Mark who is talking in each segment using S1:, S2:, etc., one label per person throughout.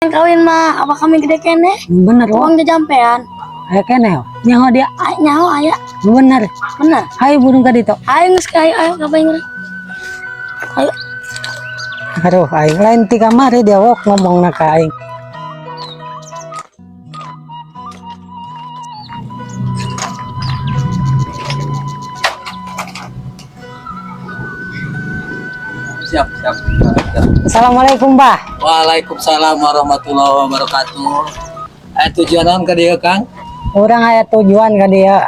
S1: Kawin mah apa kami gede keneh?
S2: Bener oh.
S1: Uang jajampean.
S2: Aya keneh oh. Nyaho dia.
S1: Ay, nyaho aya.
S2: Bener.
S1: Bener.
S2: Hayu burung ka ditu.
S1: Ayo geus, ayo ayo ngapain urang? Ayo.
S2: Aduh, aing lain ti kamari dia wok ngomongna ka aing.
S3: Siap, siap, siap.
S2: Assalamualaikum, Bah.
S3: Waalaikumsalam warahmatullahi wabarakatuh. Eh, tujuan naon ka dieu, Kang?
S2: Urang aya tujuan ka dieu.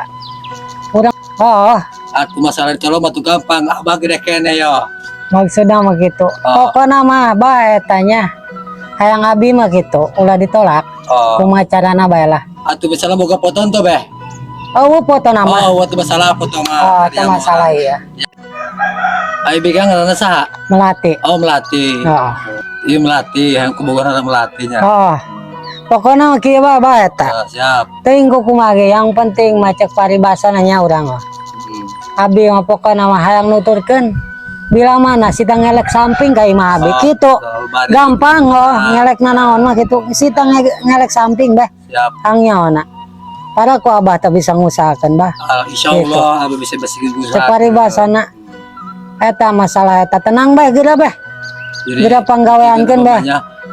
S2: Urang oh,
S3: Atuh masalah colong mah tuh gampang, abah gede keneh yo.
S2: Maksudna mah gitu.
S3: Oh.
S2: Pokokna mah Bah etanya hayang abi mah gitu, ulah ditolak.
S3: Oh.
S2: Kumaha carana bae lah.
S3: Atuh misalnya boga foto tuh, Beh.
S2: Oh, foto nama.
S3: Oh, waktu masalah foto mah.
S2: Oh, itu masalah iya.
S3: Ayo bigang ngaranna saha?
S2: Melati.
S3: Oh, Melati.
S2: Oh.
S3: Iya Melati, yang kubogoran Melatinya.
S2: Oh. Pokoknya mah kieu bah, bah eta.
S3: Oh, siap.
S2: Teuing ku kumaha ge, yang penting mah cek paribasana nya urang mah. Abi mah pokokna mah hayang nuturkeun bila mana sita ngelek samping ka imah abi
S3: Oh,
S2: kitu.
S3: betul, bari.
S2: Gampang oh,
S3: Ah.
S2: ngelek nanaon mah kitu. Sita ngelek samping bah.
S3: Siap.
S2: Hang nyaona. Para ku abah teh bisa ngusahakeun bah.
S3: Ah, insyaallah abah bisa bisa
S2: Cek paribasana eta masalah eta tenang bah geura bah.
S3: Jadi,
S2: Geura panggaweankeun bah.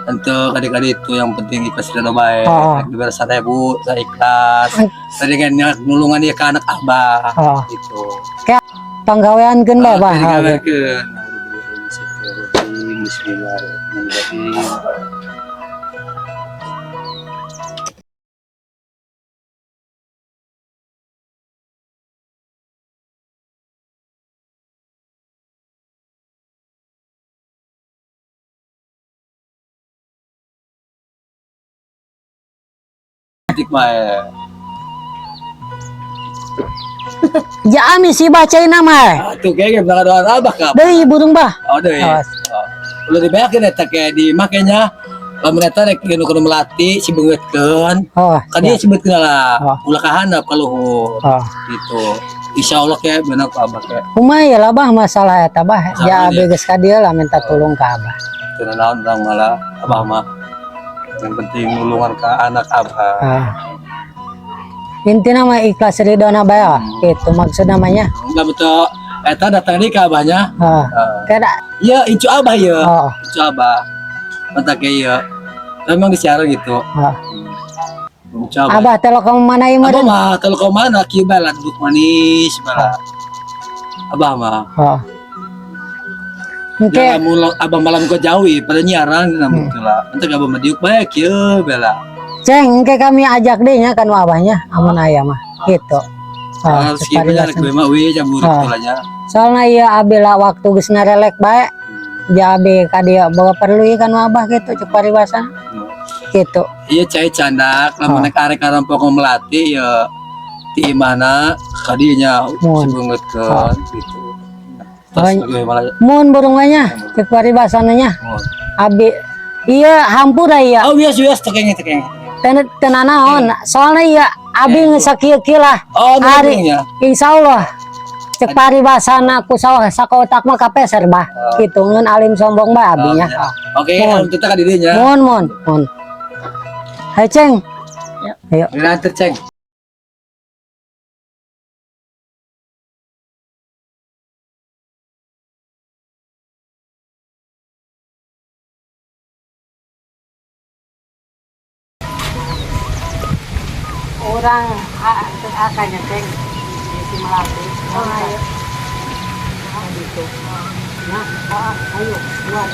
S3: Untuk adik-adik itu yang penting ikhlas ridho baik.
S2: Oh.
S3: Diberi 1.000, saya ikhlas. Tadi kan nulungan dia ke anak abah.
S2: Oh.
S3: Gitu.
S2: Kayak panggaweankeun bah bah.
S3: Digawekeun. Bismillahirrahmanirrahim. Tik bae.
S2: Jaami si bacain nama.
S3: Atuh kayaknya bakal doa abah ka.
S2: Deui burung bah.
S3: Oh, deui.
S2: Awas.
S3: Oh. Ulah dibeakeun eta ke di makanya lamun eta rek nu kudu melati si beungeutkeun.
S2: Oh.
S3: Kan dia sebutkeun lah.
S2: Oh.
S3: Ulah ka handap ka luhur.
S2: Oh.
S3: Gitu. Insyaallah kayak bener ku abah kayak.
S2: Kumaha ya lah bah masalah eta bah.
S3: Masalah
S2: Ya abi
S3: dia.
S2: geus ka dieu lah minta tolong ka abah.
S3: Teu naon urang malah abah mah. Yang penting nulungan ke anak abah.
S2: Ah. Intina mah ikhlas ridona bae lah. Gitu maksud namanya.
S3: Enggak betul. Eta datang deui ka abahnya.
S2: Oh.
S3: Ah.
S2: Kada.
S3: Iya, incu abah ya.
S2: Oh.
S3: Incu abah. Mata kayak iya. Memang disiaran gitu.
S2: Oh.
S3: Incu abah.
S2: Abah telkom mana ieu mah?
S3: Abah mah kalau kau mana kieu bae lah duduk manis bala. Abah mah.
S2: Oh. Engke
S3: Jangan mulang abah malam kau jauhi pada nyiaran namun lah. Nanti abah mah diuk bae kieu bela.
S2: Ceng, engke kami ajak deh nya kan abahnya amun aya mah. Gitu. Oh,
S3: Harus kieu nya rek mah we jabur
S2: Oh.
S3: tulanya.
S2: Soalnya iya abi lah waktu geus ngarelek bae. Ja abi ka dieu boga perlu ieu kan abah gitu cek paribasa. Gitu.
S3: Iya cai candak lamun
S2: Oh.
S3: nek arek karampok melati ya ti imahna ka dieu nya
S2: Mun.
S3: sibeungeutkeun
S2: Oh.
S3: gitu. Terus
S2: Oh.
S3: gue malah
S2: Mun burungnya cek paribasana nya.
S3: mun.
S2: Abi iya hampura iya.
S3: Oh bias bias tekeng tekeng.
S2: Ten tenanaon soalnya iya abi geus sakieu-kieu lah.
S3: Oh,
S2: Ari
S3: ya.
S2: insyaallah cek paribasana ku sawah sakotak mah kapeser bah.
S3: Oh.
S2: Gitu ngeun alim sombong bah abinya.
S3: Oh, Oke,
S2: Mun.
S3: kita ka dieu nya.
S2: Mun mun mun. Hai Ceng.
S1: Ya.
S2: Ayo.
S3: Dilantur Ceng.
S2: Orang akannya Ceng si Melati.
S1: Oh, ayo.
S2: Gitu. Nah, oh, ayo, buat.